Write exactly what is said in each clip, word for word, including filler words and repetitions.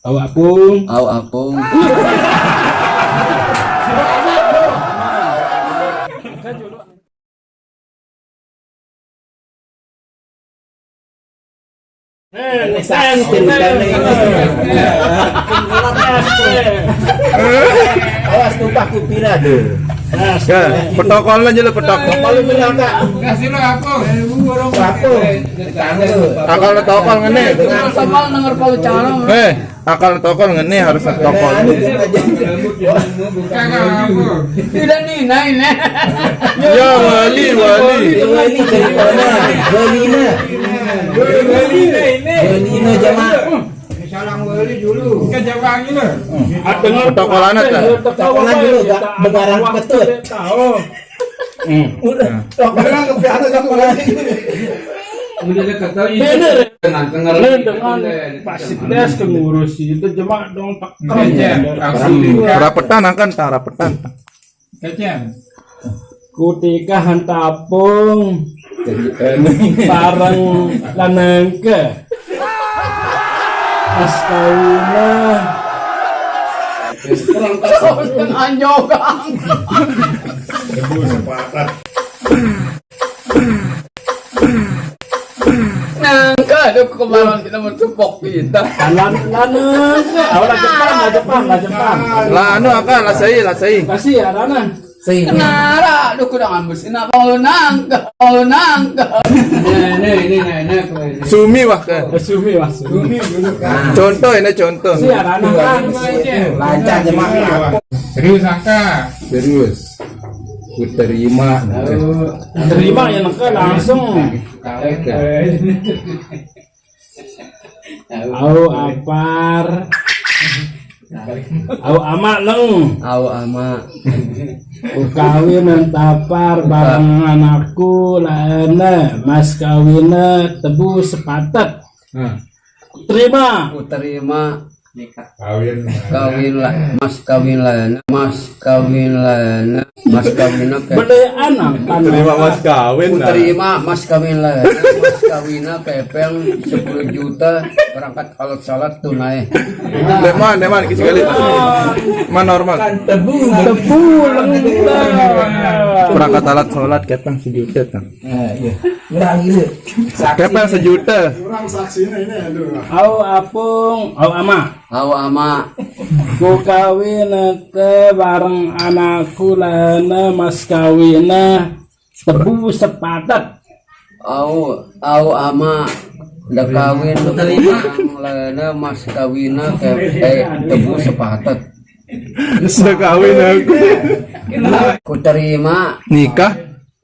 Au apung. Au apung. Awas tumpah kupira tuh. Ya, protokol aja lu, protokol. Kalau bilang, Kak. Kasih lu apa? Apa? Akal protokol ngene. Sama denger palu cara. Eh, akal protokol ngene harus protokol. Tidak nih, nah ini. Ya, wali, wali. Wali, wali, nah. Wali, wali, nah ini. Wali, nah, jamaah. Salam wali dulu. Ke Jawa ini. Protokol anak, Kak. Protokol dulu, Kak. Begarang ketut. Tahu. Hmm. Udah, nah. Orang kepiara sama lagi. Udah deket tahu ini. Bener. Tenang, tenang. Lu dengan Pak Sikdes ke ngurus itu cuma dong tak. Iya, iya. Rapetan angkan tak rapetan. Kecen. Kutika hantapung. Bareng lanengke. Pas kawina. Anjogang. Ibu sepakat. Nangka ada kemarin kita mencumpok kita. Lan lanengke. Awal Jepang, lah Jepang, lah Jepang. Lah anu akan lah saya, lah saya. Kasih ya, Rana. Sing. Nara, duh, kudu ngambus. Ina, kalau nangka, kalau nangka. Nah, ini, ini, nah, ini, aku ini. Sumi wah ke. Sumi wah, Sumi. Sumi dulu kan. Contoh ini contoh. Siap, anak. Lancar jemaah. Serius angka. Serius. Ku terima. Terima ya, nangka langsung. Kawet ya. Au apar. Au ama neng. Au ama. Ku kawin nang tapar bareng anakku laene, mas kawine tebu sepatet. Nah. Terima. Ku terima. Kawin. Kawin lah, mas kawin laene, mas kawin laene, mas kawine ke. Beli anak. Terima mas kawin. Ku terima mas kawin laene, mas kawine kepeng sepuluh juta, berangkat alat salat tunai. Deman, deman, sekali. Man normal. Tebu, tebu, lengkap. Perangkat alat sholat kepeng sejuta, tang. Nah, iya. Kurang gitu. Kepeng sejuta. Kurang saksinya ini, aduh. Au apung, au ama. Au ama. Ku kawin ke bareng anakku laene mas kawine tebu sepatet. Au, au ama, da kawin laene mas kawine ke, eh, tebu sepatet. Da kawin aku. Ku terima. Nikah.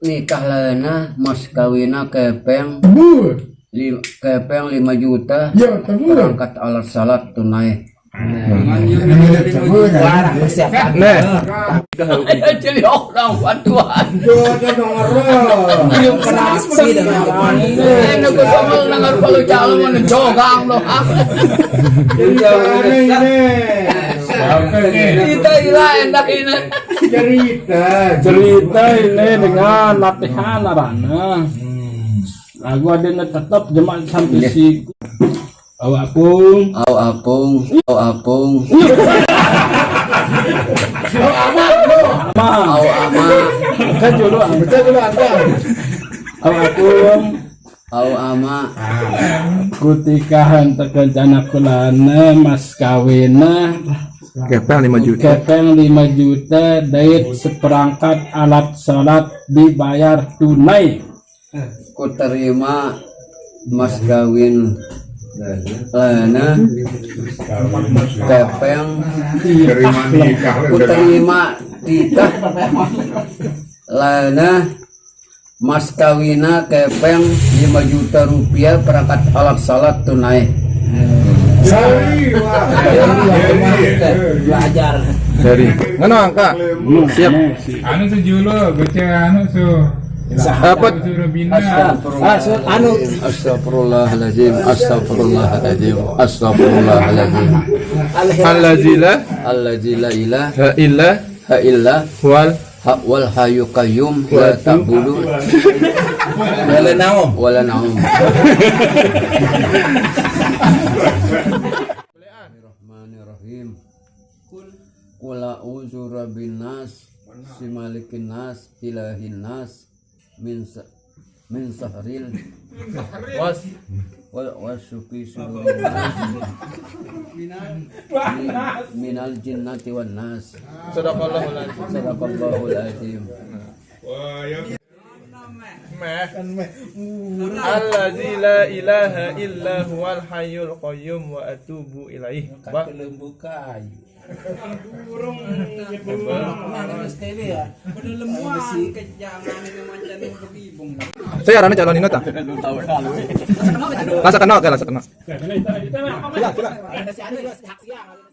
Nikah laene mas kawine kepeng. Tebu. Li-, kepeng lima juta. Ya, tebu. Perangkat alat salat tunai. Nah. Nah. Jadi orang bantuan. Jodoh dong, orang. Belum pernah sih dengan apa. Eh, nunggu sama dengar kalau calon mana jogang loh. Kita ila endah ini. Cerita. Cerita ini dengan latihan arana. Lagu ada tetap jemaat sampai si Au apung. Au apung. Au apung. Ama. Au ama. Baca dulu, baca dulu, Abang. Au apung. Au ama. Kutikahan tekan anak kulane mas kawina. Kepeng lima juta. Kepeng lima juta, dait seperangkat alat salat dibayar tunai. Ku terima mas kawin laene kepeng. Terima nikah. Ku terima nikah laene mas kawina kepeng lima juta rupiah perangkat alat salat tunai. Jadi, wah. Belajar. Dari mana angka? Siap. Anu sejulu, baca anu su. Apa? Surabina. Astagfirullah. Ah, su-, anu. Astagfirullahaladzim, astagfirullahaladzim, astagfirullahaladzim. Allazi la, allazi la ilaha illa, ha illa, huwal, ha, wal hayyu qayyum, la ta'khudzuhu. Wala naum. Wala naum. Qul a'udzu birabbin nas, si malikin nas, ilahin nas, min sa-, min sahril was, wa, wasuki sudurin nas, min, minal jinnati wan nas. Sadaqallahul azim. Sadaqallahul azim. Meh. Allazi la ilaha illa huwal hayyul qayyum wa atubu ilaih. Ba- Kata lembu kayu. Burung gitu. Nah, terus tele ya. Pada lemuan kejangan ini macam bergibung. Saya arane calon ino ta? Rasa kena, oke, rasa kena. Kita, kita, kita, apa? Sila, sila. Ada si anu, hak siang.